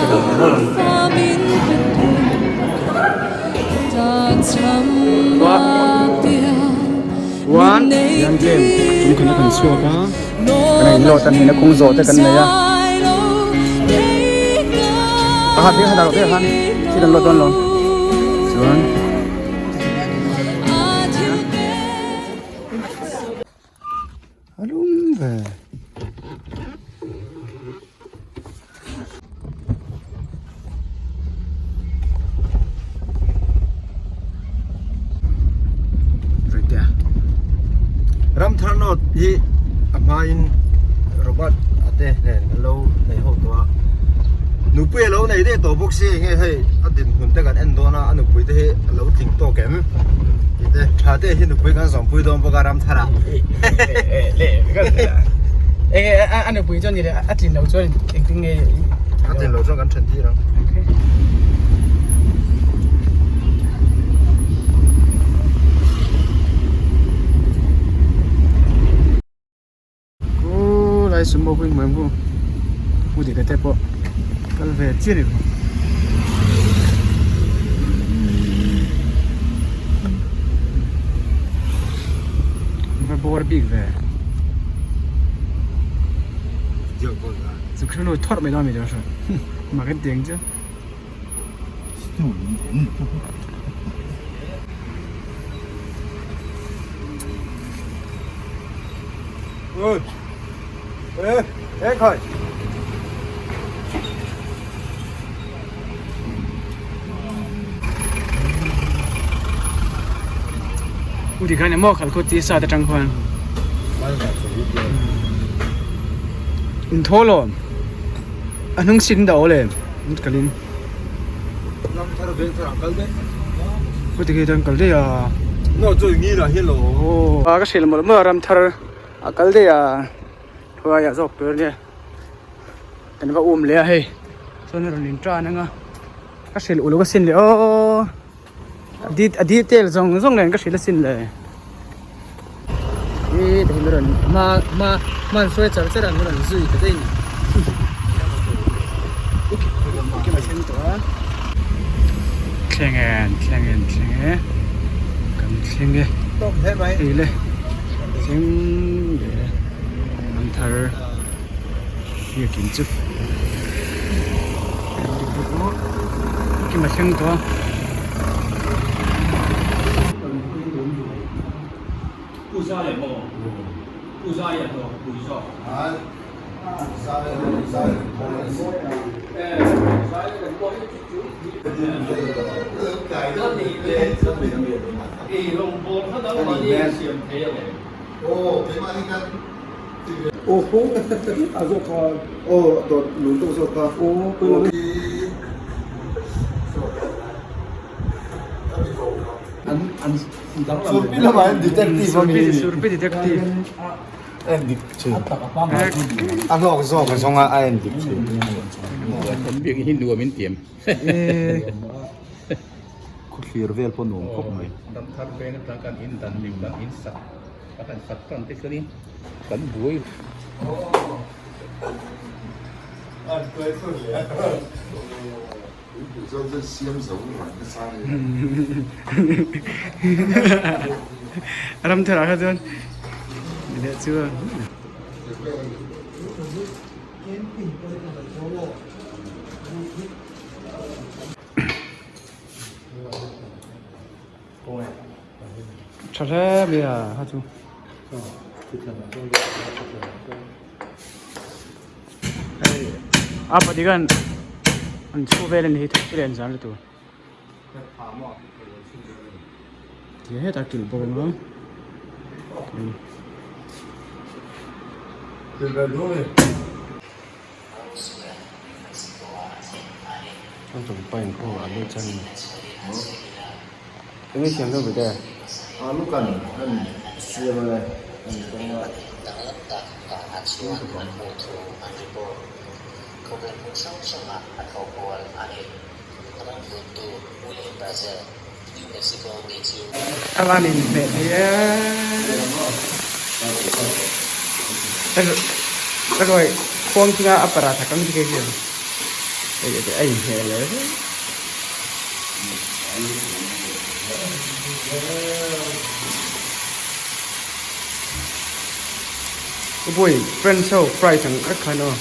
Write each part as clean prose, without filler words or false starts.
te kan pe lo ang ang. Chuan hian game chung khan a kan chhuak a kan in load a ni na kawng zawh te kan nei a pakhat hi a dah loh te khan thil an load dawn lo chuan. A lum ve. Ramthar North hi a hmain Robert a te nen an lo nei ho tawh a, nupui a lo nei daih tawh bawk si enge hei a dinhmun te kan en dawn a, a nupui te hi a lo tling tawk em tih te tha te hi nupui kan zawmpui dawn bawk a Ramthar ah. Enge a nupui chuan a tlin loh chuan engtin nge A tlin loh chuan kan then tir ang. Khu lai sumo khu hmuh em khu khu dik te pawh kal ve chiah ni va bawr bik ve chu khru thawr mai dawn mi dawn hran mah kan tiang chu. U ti khan emaw khal khaw ti sa te tang khuan in thaw lawm a hnung sin da awle kalin U ti khi chuan kal daih a aw ka hrilh mawlh mawlh a ram thar a kal daih a thuaiah zawk tur ania kan va um leh a hei chuan a rawn in tan ang a ka hrilh uluk asin le aw a detail zawng zawng nen ka hrilh asin le ih ti hian rawn hma hma hman hruai char char an rawn zui ta daih a ni thleng e thleng e thleng e kan thleng e hei le thleng leh an thar biakin chu kima thleng tawh a. Surpi detective. En dik thin. A hlawk zawk a zawnga a en dik thin. Kan biak hi nuam in tiam. Khawthlir vel pawh nuam khawp mai. Dam thar veng atang kan in dan lim kan in sak a kan sak tan te chuanin kan buai. Ram thar ah kha chuan leh chu tha hle mai a ha chu hei a pahnih khan an chhu vel a ni hi thawk chu leh an zan lutuk ti hetah kilh bawk ang a. Enge siam deuh bete? Alu kan an siam a an kawng a. Avan in hmeh thei e. Ka ruai khuang chunga a paratha kang chu kei hian. A inhmeh leh viau. Upui friends ho prize ang vek khan aw.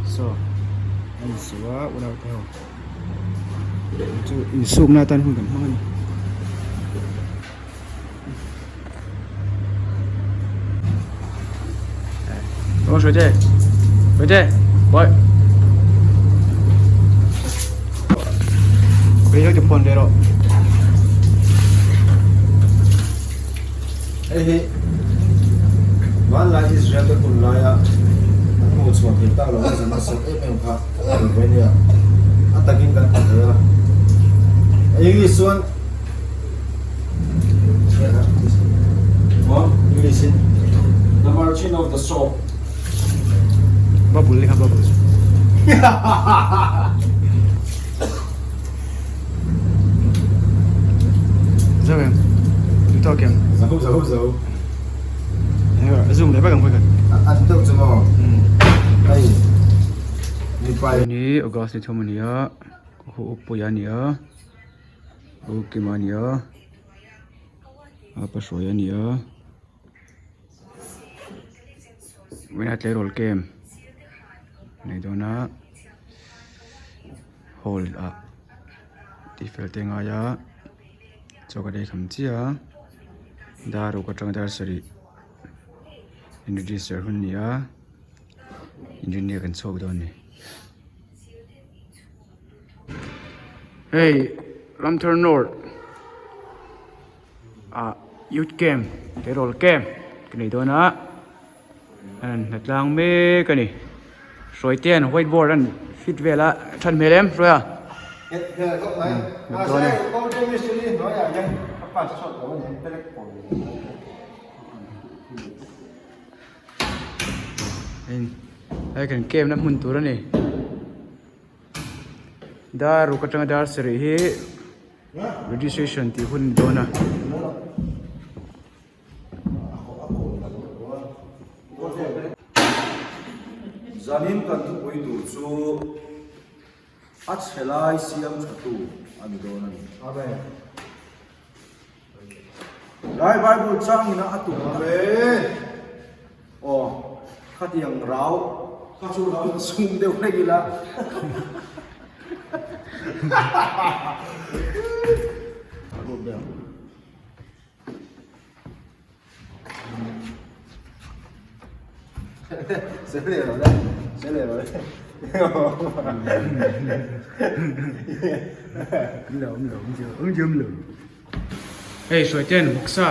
Saw a insu a unau te ho chu insukna atan hun kan hmang a ni. Aw hruai te hruai te bawi Kei lo ti phone ve rawh. Hei hi hmanlai Israel te hun laia an hmuh chhuah theih tak loh a zin nasat em em kha a ni ve nia. A takin kan hmu thei a. English chuan English in The Merchant of the Soap. Bubble ni kha bubble. Zo em? Du tawk em? Zo zo zo. A zoom leh vek ang vek. A deuh chu maw? Hei mipa. Ni August ni thum a ni a, khu Uppuia a ni a, U Kima a ni a, Apa Hruaia a ni a, vawiin a tleirawl camp nei dawn a. Hall ah tihfel te ngai a chaw ka ei kham chiah a dar ruk atanga dar sarih in register hun a ni a engineer kan chhuak dawn a ni. Hei Ramthar North ah youth camp tleirawl camp ka nei dawn a. An hnatlang mek a ni. Hruaitean white board an fit vel a than hmel em Hruaia? Nghet hmel khawp mai. Mahse Kawlte mistiri hnuaiah hian a pass chhuak lo a ni pelek pawl. Hei kan camp na hmun tur a ni. Dar ruk atanga dar sarih hi registration tih hun a ni dawn a. Zanin kan thupui tur chu a chhe lai siam tha tu a ni dawn a ni. Amen. Lai Bible changin a tum na. Amen. Aw, khatiang rau kha chu lo insum deuh hlek ila. Hei Hruaitean vawksa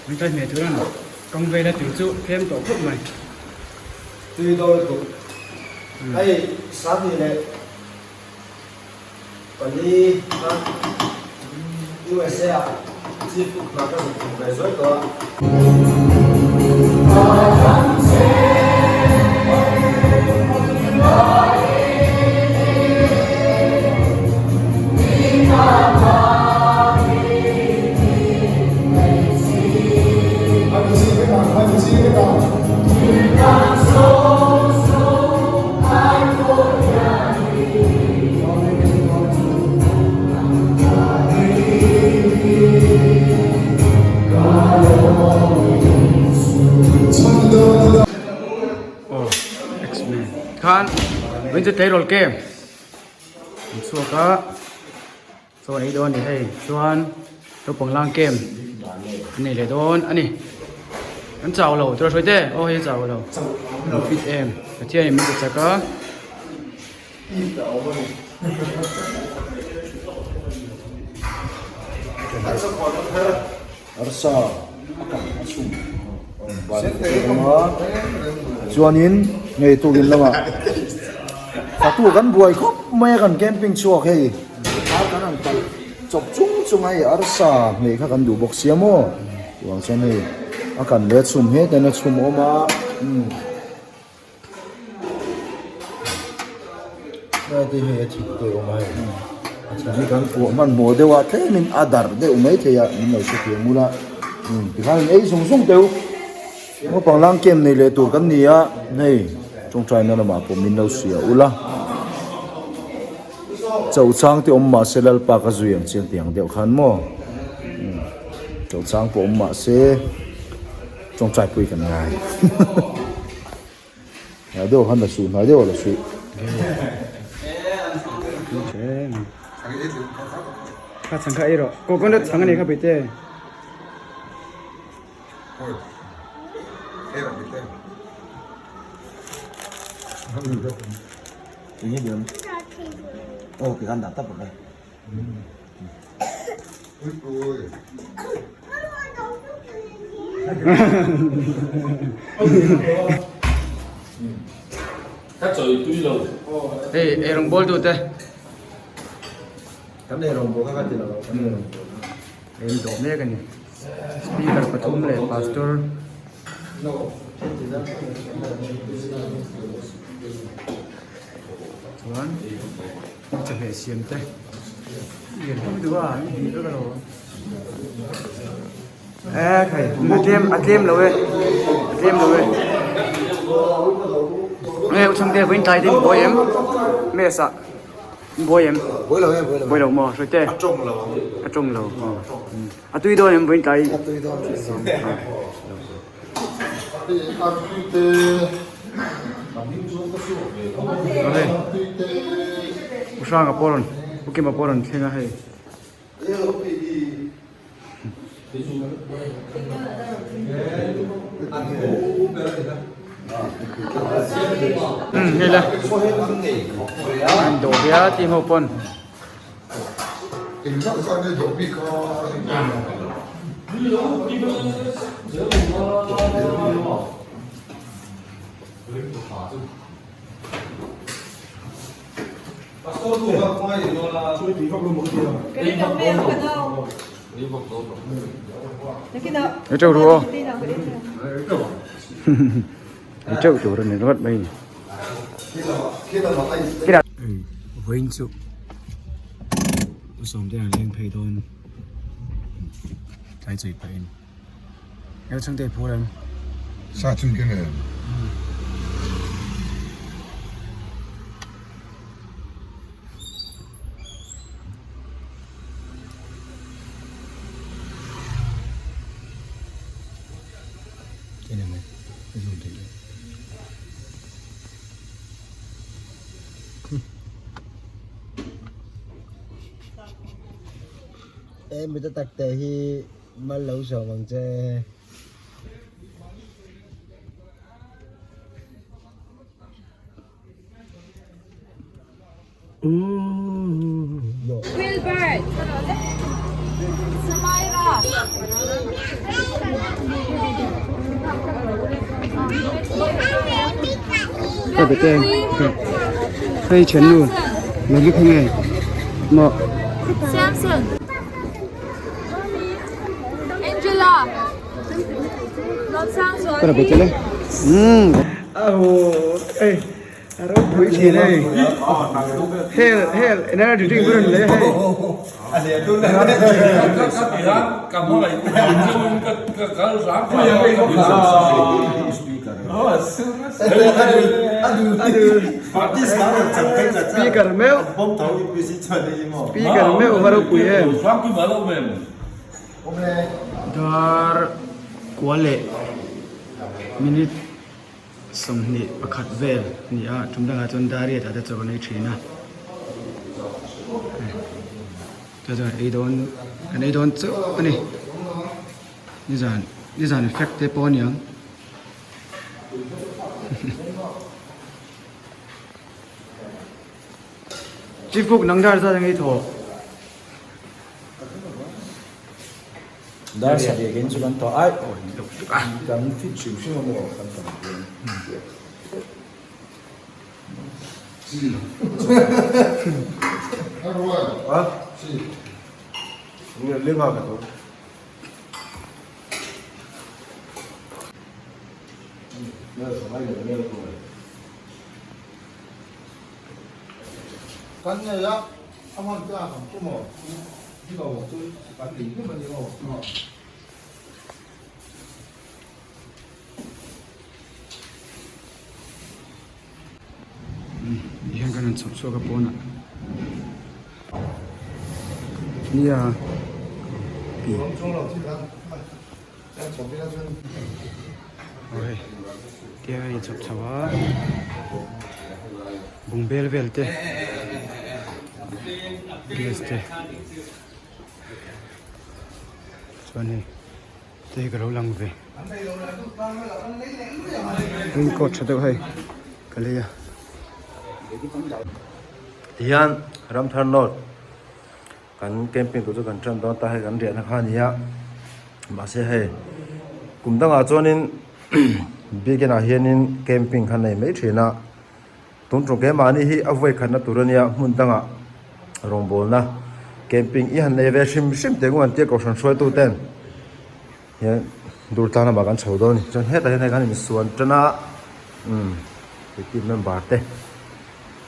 an tlai hmeh tur a ni. Kawng vela tui chu tlem tawh khawp mai. Tui dawn lutuk. Hei Sani leh Pali kha USA ah chief cook hna ka zuk thawk ve zuai tawh a. Aw X-men khan vawiin chu tleirawl game an chhuak a chaw an ei dawn a ni hei chuan naupang lang game an nei leh dawn a ni an chau lo tura hruai te aw hei a chau lo an fit em Pathian in min ti chak a. Arsa a kan a chhum chuanin ngei tukin lamah fatu kan buai khawp mai a kan camping chhuak hei ar kan han talh chawp chung chung a hei arsa hmeh kha kan duh bawk sia maw chuvang chuan hei a kan leh a chhum heten a chhum awm a umm. Hei te hi a thik te awm a hei. Hi kan puah hmanhmawh deuh a tlemin a darh deuh mai thei a min lo hrethiam ula tikhan in ei zung zung teuh naupang lang camp nei leh tur kan ni a hei tawngtaina lamah pawh min lo hria ula chauh chang te awm mahse Lalpa ka zui ang chiang tiang deuh khan maw chauh chang pawh awm mahse tawngtai pui kan ngai. Hnai deuh khan la suh, hnai deuh ah la suh. Kha chhang kha ei rawh. Coconut chhang a ni kha Peite. Hei ei rawng bawl tute. Kan ei rawng bawl kha ka ti lo kan ei rawng bawl. Ei dawh mek a ni. Speaker pathum leh pastor. Chuan chawhmeh siam te lian deuh deuh a an bih vek alawm e khai a tlem a tlem lo e a tlem lo e nge u chhungte vawiin tlai te in buai em mess ah in buai em buai lo e buai lo buai lo maw hruaite a tawng lo a tawng lo a tui dawn em vawiin tlai a tui dawn U Hranga pawh rawn U Kima pawh rawn thleng a hei. Hei la an dawh ve a team ho pawn. Ei teuh ru aw ei teuh tur a ni ringawt mai ni. Vawiin chu sawm te an leng phei dawn tlai chawi pahin hel chhungte phur em sa chhung ke nge E mi te tak te hi mal lo sawm ang che. Wilbert Samaira Ka bete hei thian nu lo bi kha nge maw Samson Angela Ka bete le um aho ei A ropui thin hei. Hel hel energy drink ber an lei a hei. Speaker meuh speaker meuh va ropui em. Dar kua leh minute. 21 vel a ni a tum dangah chuan dar riat ah te chaw kan ei thin a chu chuan ei dawn kan ei dawn chauh a ni nizan nizan effect te pawh a niang chief cook nang dar zat ang ei thaw. Dar sarih ken chu kan tawh aih kan fit hrim hrim a maw kan tam hian. Kan nei a. Hian kan han chhawp chhuak a pawnah nia aw hei tiang a inchhawp chho a bungbel vel te gas te chuan hei te hi ka lo lang ve raincoat tha deuh hei ka lei a. Tihian Ramthar North kan camping tur chu kan tan dawn ta hei kan riahna kha a ni a mahse hei kum dangah chuanin biakin ah hianin camping kha nei mai thin a tun tum keimahni hi a vawi khatna tur a nia hmun dangah rawngbawlna camping i han nei ve hrim hrim teh ngawt an tia kohhran hruaitu ten hian dur tlang lamah kan chho dawn a ni chuan hetah hian hei kan insuan tan a umm team member te.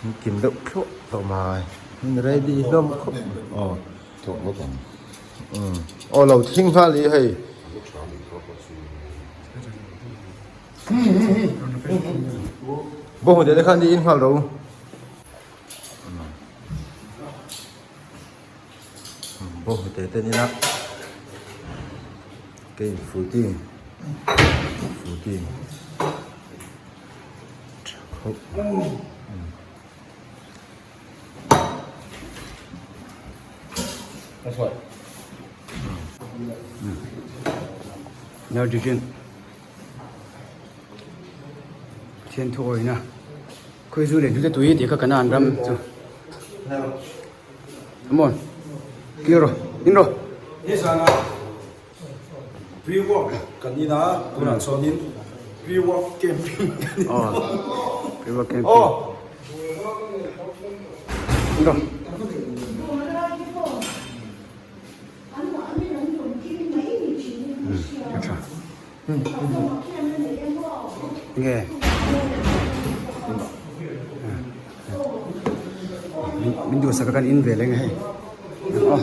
An kim deuh thluah tawh mai an ready hlawm khawp aw aw lo thing nghal i hei bawng te khan i in nghal ro bawng te te ni la ke futi futi Nitrogen Pathian thu awina khawizu leh hnute tui tih kha Canaan ram chu come on kir rawh in rawh. Pre-work kan in a, tunah chuanin pre-work camping kan in a. Pre-work camping. Aw. Go. Tha. Nge. Min duhsak a kan in ve leng a hei. Aw.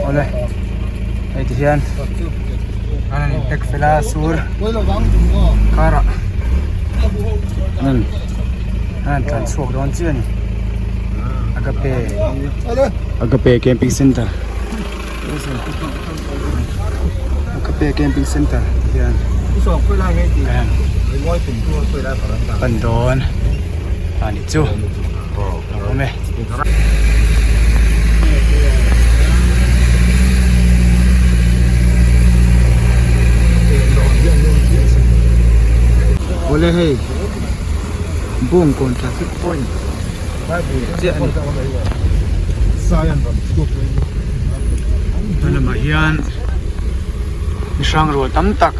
Awle hei ti hian an han in pack fel a sur car ah an han tlan chhuak dawn chiah a ni agape agape camping center agape camping center ti hian pan dawn a ni chu a awm e. Awle hei Bawngkawn traffic point chiah a ni. Hma lamah hian mihrang rual tam tak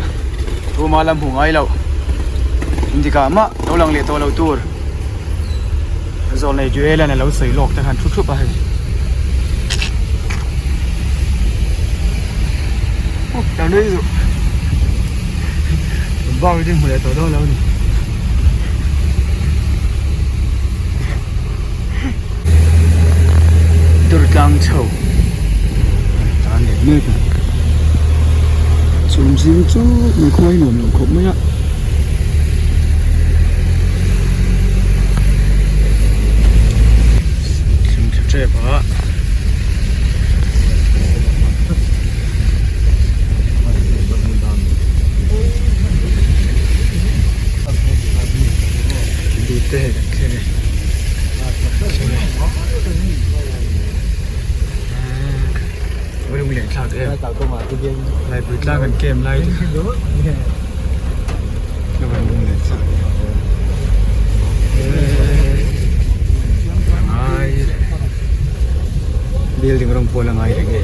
ruma la hmu ngai loh engtikah mah lo lang leh tawh loh tur zawlnei Joel an alo sawi lawk te khan thu thup a hei hmu leh tawh dawn lo a ni. Durtlang chho tan leh mek a chhum zing chu mai khuai nuam lo khawp mai a. Thling thla tep a. Te hei kan thleng e Lung leh thlak em Laipui tlang kan kem lai te kha lung leh thlak ngai building rawng pawl a ngai reng e.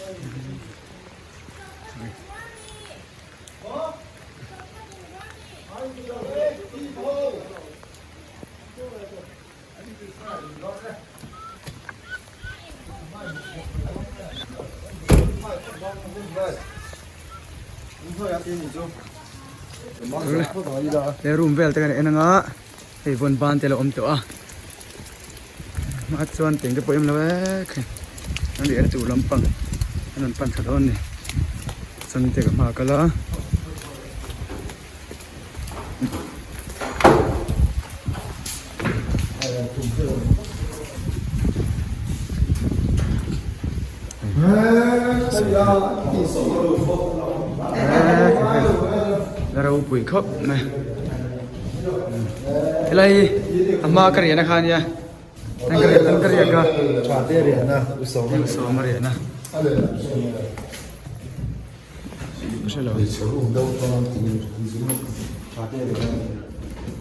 He room vel te kan en anga hei vawn ban te lo awm tawh a hmaah chuan teng te pawh a awm lo e khai an ri en chu lampang an rawn pan thla dawn a ni chuan te ka hmaah a kal a. La ropui khawp mai helai hi a hma ka riahna kha ania an ka riak a usawm a riahna.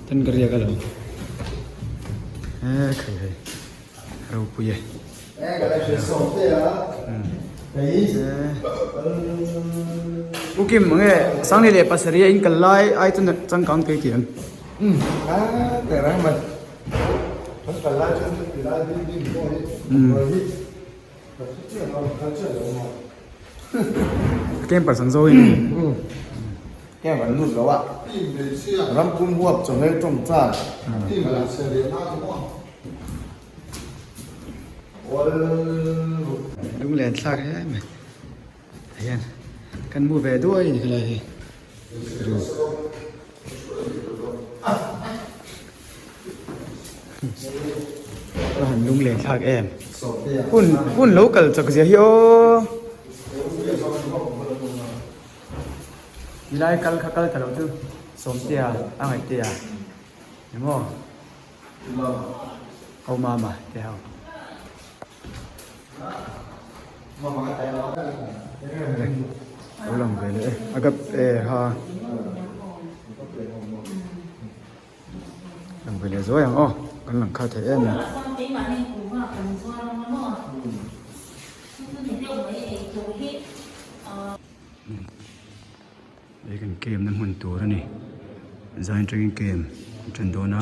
Ten ka riak alo e khai hei ropui e U Kim nge Sangli leh pasarih a in kal lai ai chu changkang thei tih ang. Camper sang zo in Camp an lut lo a ram pum huap chawhmel tawng chan Lunglen thlak hle mai hian kan mu ve duai a ni helai hi. A han lung len thlak em hun hun lo kal chak zia hi aw nilai kal kha kal ta lo chu sawmtea a ngaihtea emaw ho mama te ho. Lo lang ve leh e a gap e ha lang ve leh zuai ang aw kan lang kha thei em a hei kan camp na hmun tur a ni zan atangin camp an tan dawn a.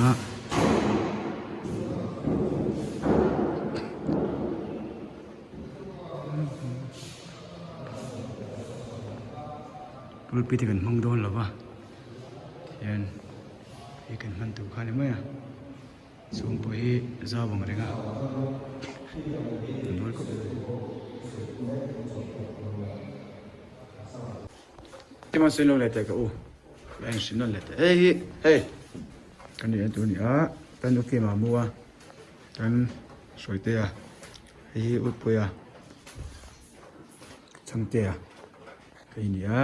Pulpit hi kan hmang dawn lo va tihian hei kan hman tur kha a ni mai a chhung pawh hi zau ang reng a a mawi khawp mai. Emaw sawi lo leh teh ka u a inhrilh nawn leh teh hei hi hei kan nih tur a ni a kan u Kima mu a kan Hruaitea hei hi Utpuia Chhangtea hei a ni a.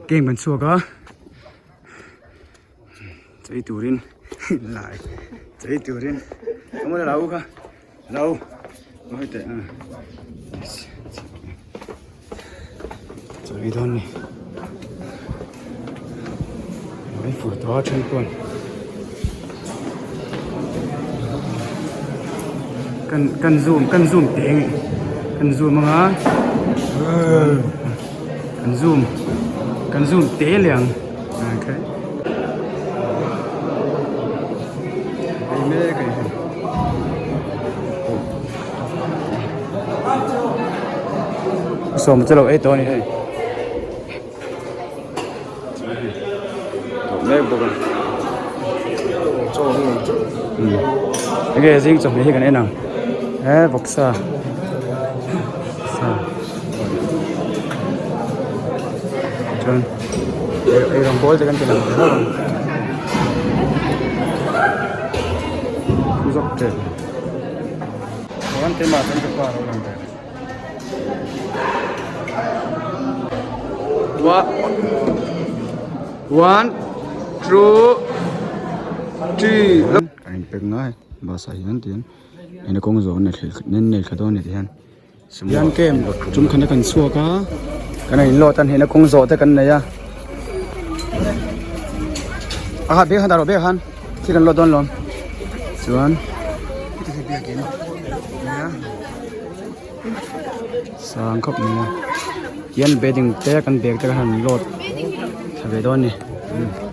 Game kan chhuak a chei turin lai chei turin emaw lau kha lau mawi teh a chawi dawn ni mai fur tawh a then pawn kan kan zoom kan zoom teng kan zoom anga kan zoom kan zoom te leh ang okay hei mek a ni hei. Sawm chu lo ei tawh a ni hei tawh mek bawk a enge zing chawhmeh hi kan en ang he vawksa sa chuan eirawng bawl te kan ti lang ve hlauh ang zawk tep. Chuan keimah chuan ka pa a lo lang ve. One, two, three. Kan in pek ngai bus ah hian tihian eng kawng zawh an nei thla dawn a ni tihian. Hian camp tum khan a kan chhuak a kan in load a hnehna kawng zawh te kan nei a a kha bag khan dah rawh bag khan thil kan load dawn lawm chuan heti hi biakin nia sang khawp mai a tihian bedding te kan bag te kan han load thla ve dawn a ni.